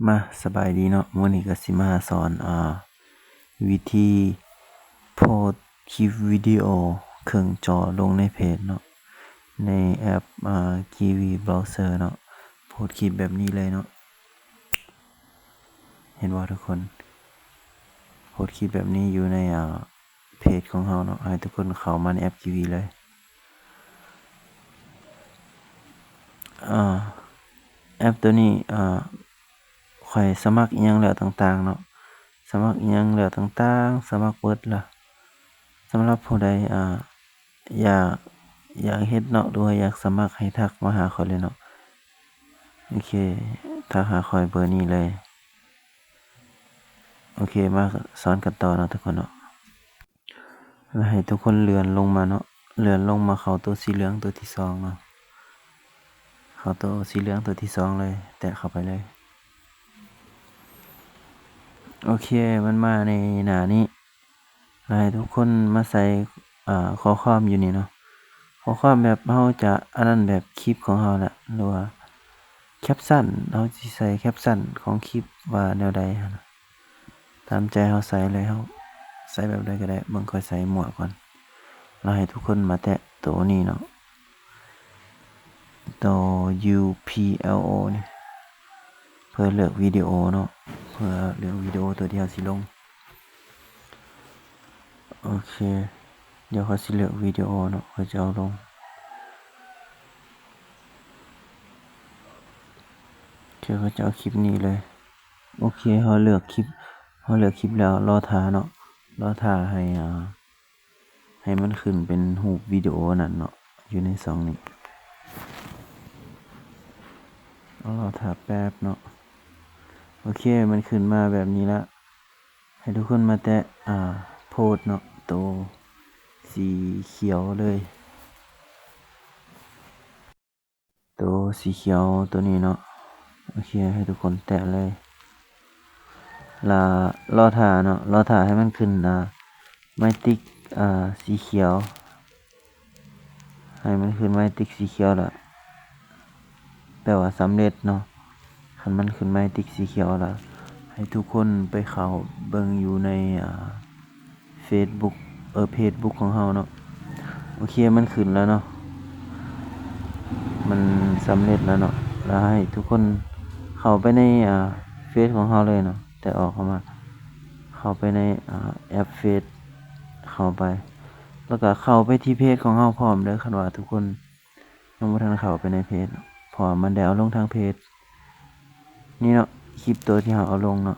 ມາ ສະບາຍດີເນາະ, ມື້ນີ້ກໍຊິມາສອນ ອ່າ ວິທີໂພສຄລິບວິດີໂອເຄິ່ງຈໍລົງໃນເພຈເນາະ, ໃນແອັບ ອ່າ Kiwi Browser ເນາະ. ໂພສຄລິບແບບນີ້ເລີຍເນາະ, ເຫັນບໍ່ທຸກຄົນ? ໂພສຄລິບແບບນີ້ຢູ່ໃນ ອ່າ ເພຈຂອງເຮົາເນາະ, ໃຫ້ທຸກຄົນເຂົ້າມາໃນແອັບ Kiwi ເລີຍ. ອ່າ ແອັບໂຕນີ້ ອ່າ ຂ້ອຍສະໝັກອີ່ຫຍັງແລ້ວຕ່າງໆເນາະ, ສະໝັກອີ່ຫຍັງແລ້ວຕ່າງໆ ສະໝັກເບິດລະ. ສຳລັບຜູ້ໃດ ອ່າ ຢາກ ຢາກເຮັດເນາະ ຫຼືວ່າຢາກສະໝັກ ໃຫ້ທັກມາຫາຂ້ອຍເລີຍເນາະ. ໂອເຄ ທັກຫາຂ້ອຍເບີນີ້ເລີຍ. ໂອເຄ ມາສອນກັນຕໍ່ເນາະທຸກຄົນເນາະ. ແລ້ວໃຫ້ທຸກຄົນເລື່ອນລົງມາເນາະ, ເລື່ອນລົງມາເຂົ້າໂຕສີເຫຼືອງໂຕທີສອງເນາະ, ເຂົ້າໂຕສີເຫຼືອງໂຕທີສອງເລີຍ, ແຕະເຂົ້າໄປເລີຍ. ໂອເຄ ມັນມາໃນໜ້ານີ້, ແລ້ວໃຫ້ທຸກຄົນມາໃສ່ ອ່າ ຂໍ້ຄວາມຢູ່ນີ້ເນາະ, ຂໍ້ຄວາມແບບເຮົາຈະອັນນັ້ນແບບຄລິບຂອງເຮົາແຫຼະ ຫຼືວ່າແຄັບຊັນ, ເຮົາຊິໃສ່ແຄັບຊັນຂອງຄລິບວ່າແນວໃດຫັ້ນນະ. ຕາມໃຈເຮົາໃສ່ເລີຍ, ເຮົາໃສ່ແບບໃດກໍໄດ້. ເບິ່ງຂ້ອຍໃສ່ໝວກກ່ອນ, ແລ້ວໃຫ້ທຸກຄົນມາແຕະໂຕນີ້ເນາະ, ໂຕ UPLO ນີ້ ເພື່ອເລືອກວິດີໂອເນາະ, ເພື່ອເລືອກວິດີໂອໂຕທີ່ເຮົາຊິລົງ. ໂອເຄ ດຽວຂ້ອຍຊິເລືອກວິດີໂອເນາະ, ຂ້ອຍຈະເອົາລົງ. ໂອເຄ ຂ້ອຍຈະເອົາຄລິບນີ້ເລີຍ. ໂອເຄ ເຮົາເລືອກຄລິບ, ເຮົາເລືອກຄລິບແລ້ວ ລໍຖ້າເນາະ, ລໍຖ້າໃຫ້ ອ່າ ໃຫ້ມັນຂຶ້ນເປັນຮູບວິດີໂອນັ້ນເນາະ, ຢູ່ໃນຊ່ອງນີ້. ລໍຖ້າແປັບເນາະ. ໂອເຄ ມັນຂຶ້ນມາແບບນີ້ລະ. ໃຫ້ທຸກຄົນມາແຕະ ອ່າ ໂພສເນາະ, ໂຕສີຂຽວເລີຍ, ໂຕສີຂຽວໂຕນີ້ເນາະ. ໂອເຄ ໃຫ້ທຸກຄົນແຕະເລີຍ ລະລໍຖ້າເນາະ, ລໍຖ້າໃຫ້ມັນຂຶ້ນ ອ່າ ໄມຕິກ ອ່າ ສີຂຽວ. ໃຫ້ມັນຂຶ້ນໄມຕິກສີຂຽວລະ ແປວ່າສຳເລັດເນາະ. ຄັນມັນຂຶ້ນໄມຕິກສີຂຽວລະ ໃຫ້ທຸກຄົນໄປເຂົ້າເບິ່ງຢູ່ໃນ ອ່າ ເຟສບຸກ ເອີ ເພຈບຸກຂອງເຮົາເນາະ. ໂອເຄ ມັນຂຶ້ນແລ້ວເນາະ, ມັນສຳເລັດແລ້ວເນາະ. ລະໃຫ້ທຸກຄົນເຂົ້າໄປໃນ ອ່າ ເຟສຂອງເຮົາເລີຍເນາະ, ແຕະອອກເຂົ້າມາ, ເຂົ້າໄປໃນ ອ່າ ແອັບເຟສ ເຂົ້າໄປ ແລ້ວກະເຂົ້າໄປທີ່ເພຈຂອງເຮົາພ້ອມເດີ ຄັນວ່າທຸກຄົນຍັງບໍ່ທັນເຂົ້າໄປໃນເພຈ, ເພາະວ່າມັນໄດ້ເອົາລົງທາງເພຈນີ້ເນາະ, ຄລິບໂຕທີ່ເຮົາເອົາລົງເນາະ.